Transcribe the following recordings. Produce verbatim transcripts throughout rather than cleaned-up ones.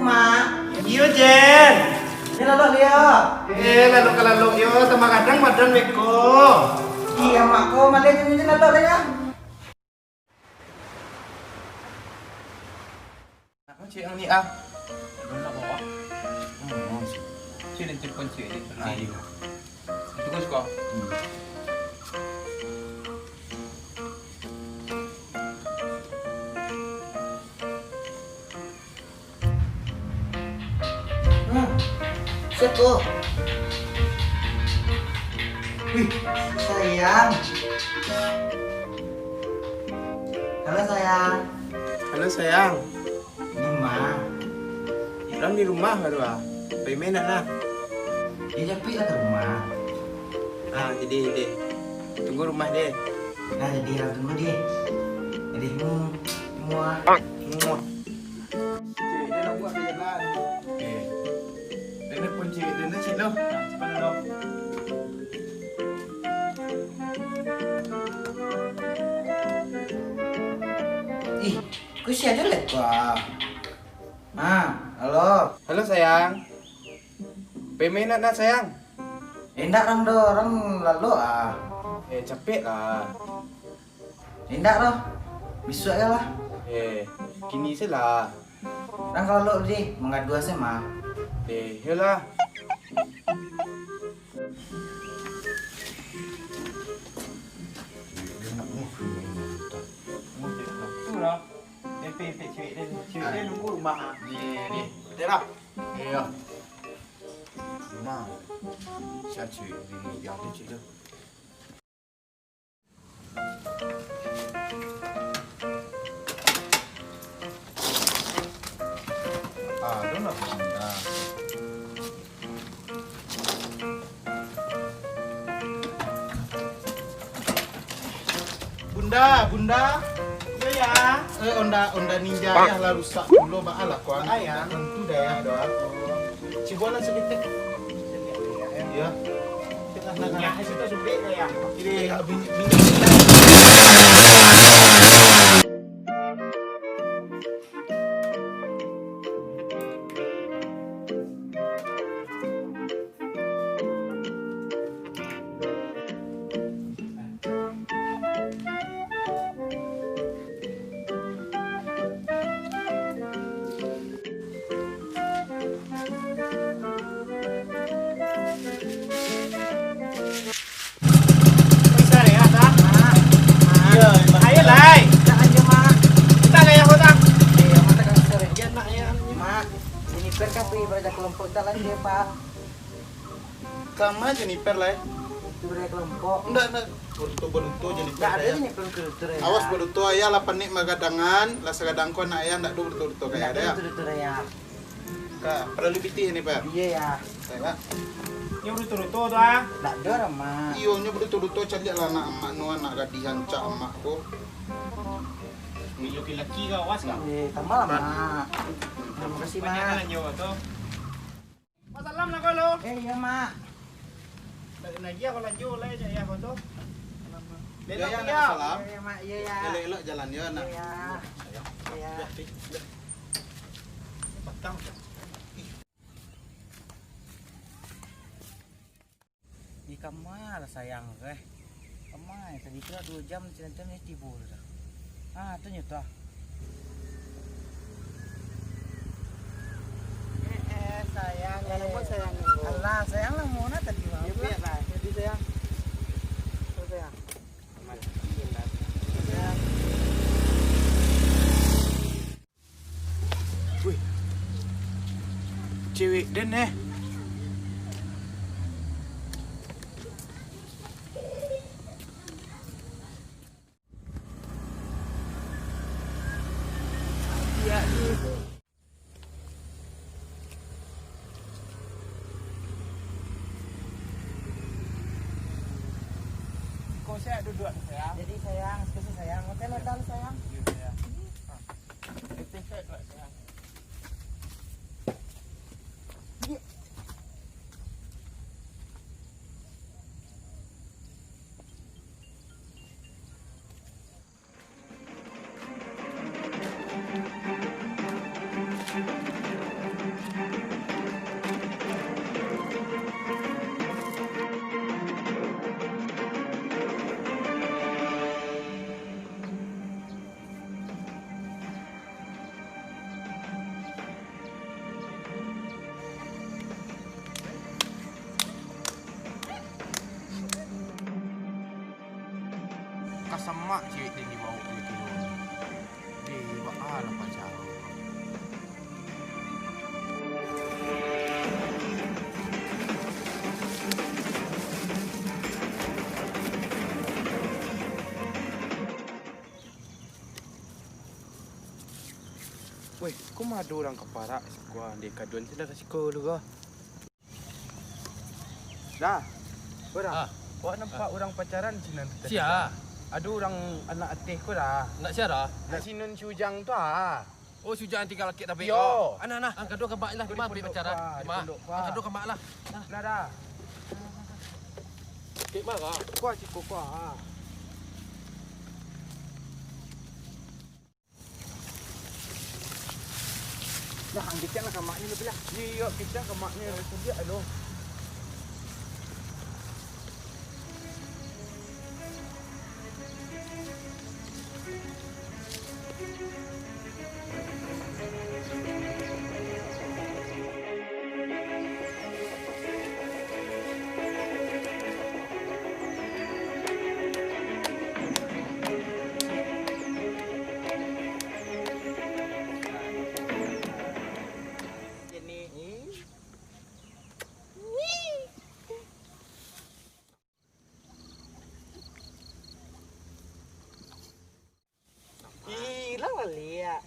Mak. Iyo, Jen. Jen, lalok liak. Eh, lalok ka lalok yo, tambah gadang badan beko. Iyo, Mak, ko maleh Jen, Jen, lalok liak. Nak cek yang ni ah. Nak bawa. Hmm. Cek dia telepon cek dia. Ah, iyo. Terus kau. Hmm. Hmm, siapa? Wih, sayang. Halo, sayang. Halo, sayang. Di rumah. Urang di rumah baru ah. Pai main nak nah. Dia capek lah ke rumah. Ah, jadi, jadi. Tunggu rumah deh. Nah, jadi urang tunggu deh. Jadi, hmm, muah. Muah. Cik, dia nak buat di jalan. Okey. Dia nak kunci, dia nak cik tu. Nah, simpan dulu. Ih, kok si Adel lah tu ah. Ha, halo. Halo, sayang. Pai main nak, nak, sayang? Indak, rang doh, rang lalok ah. Eh, capek lah. Indak doh. Bisuak se lah. Eh, kini se lah. Rang ka lalok deh, mangadua se mah. Eh, yolah. Tu lah. Epek-epek cewek dia. Cewek dia nunggu rumah ah. Ni, ni. Betul lah. Iyo. Rumah. Siap cewek ni, ni dia ada cewek tu. Ah, ado lah Bunda. Bunda, Bunda. Iyo, ya. Eh, onda, onda ninja ayah lah rusak pulo, baa lah, kuang. Baa, ya? Tantu dayah doh. Cubo lah saketek. Iyo. Nah, nah, nah. Minyak itu sudah sobek, ya. Kiri, ah, minyak, minyak. Bisa deh, ya, Kak? Mak. Mak. Iya, iya. Ayo, Lai. Jangan aja, Mak. Kita gaya kota. Iya, Mak, tekan sore. Iya, Mak, ya. Mak, Jennifer kan pergi belajar kelompok, kita lagi ya, Pak. Kama Jennifer, Lai? Belajar kelompok. Ndak, ndak. Boduto, boduto Jennifer. Ndak ada Jennifer, boduto, ya. Awas, boduto, ayah lah panek magadangan, lah sagadang ko anak ayah, ndak ado boduto-boduto kayak ada, ya. Ndak ada boduto-boduto, ya. Ka, paralu pitih ni, Pak? Iya, ya. Saya, Pak. Nyo ruto-ruto tu, ah. Ndak ado lah, Mak. Iyo, nyo ruto-ruto, caliak lah anak amak nu, anak gadih rancak amak ko. Nyo laki-laki ka, awas ka. Eh, tambah lah, Mak. Terima kasih, Mak. Banyak lah nyo tu. Mak, salam lah ko lo. Eh, iya, Mak. Ndak lagi aku lanjut lah, cak ya, aku tu. Belok ya, ya. Salam. Iya, iya, Mak. Iya, ya. Elok-elok jalan yo, nak. Iya. Sayang. Iya. Dah, dah. Patang. Di kama lah sayang tu, eh. Kama, tadi tu lah duo jam, macam tu ni tibo tu dah. Ah, tu nyo tu ah. Eh, eh, sayang, eh. Alah, sayang lah, mau nak tadi, Bang. Yo, biar lah. Jadi, sayang. Sayang. Wih. Cewek den, eh. Kau siap duduk, sayang. Jadi, sayang, sekali, sayang. Hotel, hotel, sayang. Iya, sayang. Ah. Samak ciek den dibaok jo kilo. Di baa lah pacaran. Weh, kok ma ado urang ka parak siko, ah, dek kaduan tu lah ka siko lu, ah. Dah. Ko dah. Ah. Awak nampak urang pacaran sinan tu tadi? Sia? Ado urang anak ateh ko dah. Anak sia dah? Anak si Nun si Ujang tu ah. Oh, si Ujang tingga lakek tapi. Yo. Oh. Nah, nah, ah, kaduan ka mak lah, di ma ambiak pacaran? Di pondok ko ah. Di pondok ko ah. Ah, kaduan ka mak lah. Nah. Lah dah. Kek ma ka? Ko ah, siko ko ah. Nah, ang kecek lah ka maknyo lah, Bil, lah. Iyo, iyo, kecek ka maknyo lah, kuliah lo. Ih, lah baliak.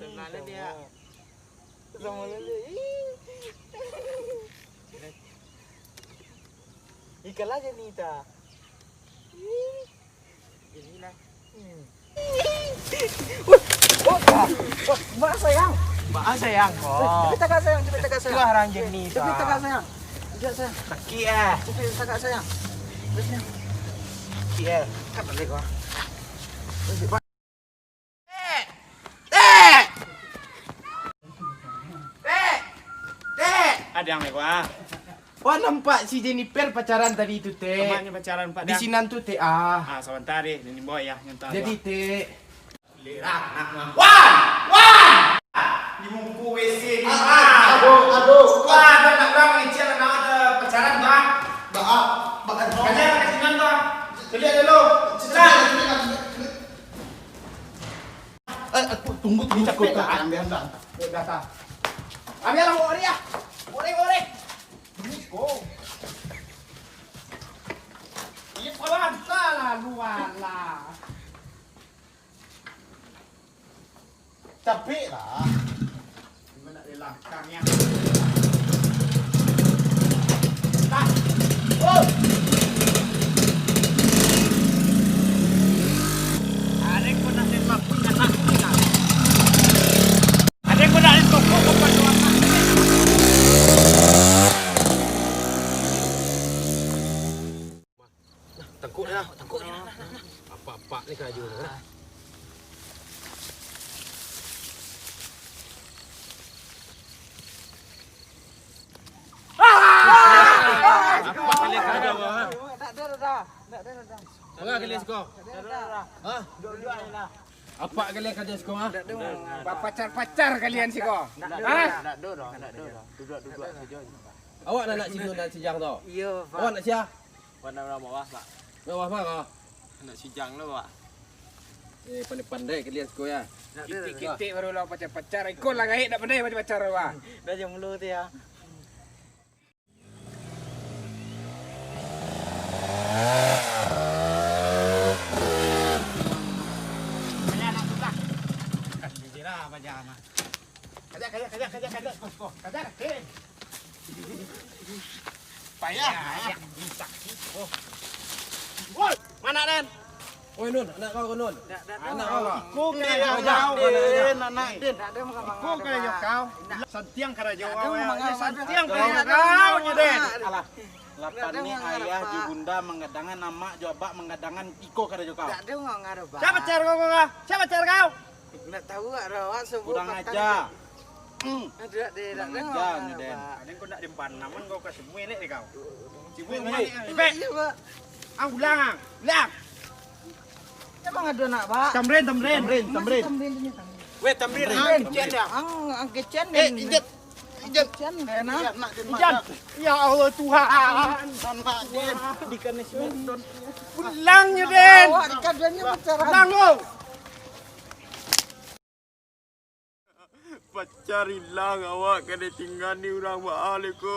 Tenang lah dia. Sama lah dia. Ih. Ikan lah je ni ta. Ih. Inilah. Hmm. Wah, wah, wah, wah, sayang. Baa sayang ko? Tapi tagak sayang, tapi tagak sayang. Itu orang jenis, tapi tagak sayang. Tagak sayang. Sakik ah. Tapi tagak sayang. Tagak sayang. Sakik ah. Tek! Tek! Tek! Tek! Tek! Ada yang lewat. Wah, nampak si Jennifer pacaran tadi tu, Tek. Kamanyo pacaran, Pak, di sinan tu, Tek, ah. Ah, sabanta deh, ni bawa ya, nyantai. Jadi, Tek. Wan! Wan! Di muko W C ni, ah, Wan! Aduh, aduh. Wah, ada nak bilang ni, Cil, nak ada pacaran, Bang. Baa, baa. Kalian ke sinan, Bang. Kalian dulu. Cepat. Eh, eh, tunggu, tunggu, capek, Bang. Ambil, Bang. Ambil lah, Bang. Ambil lah, Bang. Ambil, Bang. Ini, Bang. Salah, luar lah. Capek lah. Cuma nak dilangkangnya. Dah. Oh. Arek ko nak tembak pun nak nak. Arek ko nak tembak pun nak nak. Nah, tangkok ni lah. Tangkok ni lah, nah, nah, nah. Apak-apak ni karajo ni, nah. Apak kalian karajo, ah. Tak ada, dah. Tak ada, dah. Manga kalian siko? Tak ada, dah. Hah? Duduk-duduk aja lah. Apak kalian karajo siko, ah? Tak ada, dah. Bapacar-pacar kalian siko. Hah? Tak ada, dah. Tak ada, dah. Duduk-duduk sajo. Awak anak si Nun dan si Jang tu? Iyo, Pak. Awak anak sia? Anak bawah, Pak. Bawah ma ko? Anak si Jang lo, Pak. Eh, pandai-pandai kalian siko, ya. Kitek-kitek baru lah pacar-pacar. Iko lah gaek, dak pandai pacar-pacar, Pak. Dah jomblo tu, ya. Banyak anak susah. Jijik lah, Pak Jang. Kajak, kajak, kajak, kajak, kajak. Kajak, eh. Payah. Ya, ya. Woi, ma anak den? Woi, Nun, anak kau ko, Nun? Anak kau ko? Iko karajo kau, den, anak den. Iko karajo kau. Santiang karajo kau, ya. Santiang karajo kau, den. Alah, lapan ni ayah jo bunda manggadangan, amak jo abak manggadangan, iko karajo kau. Sia pacar kau, kau? Sia pacar kau? Ndak tahu, awak sabuik. Kurang aja. Hmm. Aduh, dek, kurang aja nyo, den. Aden kok ndak dipanam, kau kasih muih, lek, dek kau. Sibuk, Mek. Iya, Pak. Ah, ulang, ah. Ulang. Emang ada nak, Pak? Tamrin, Tamrin. Tamrin, Tamrin. Tamrin tu, Tamrin. Weh, Tamrin, Tamrin. Ang, ang kecen, eh, den. Ijat. Jan. Ijan. Ya Allah Tuhan. Pulang nyo, Den. Pulang, oh. Pacar ilang, awak ka ditinggaan urang baa lai ko.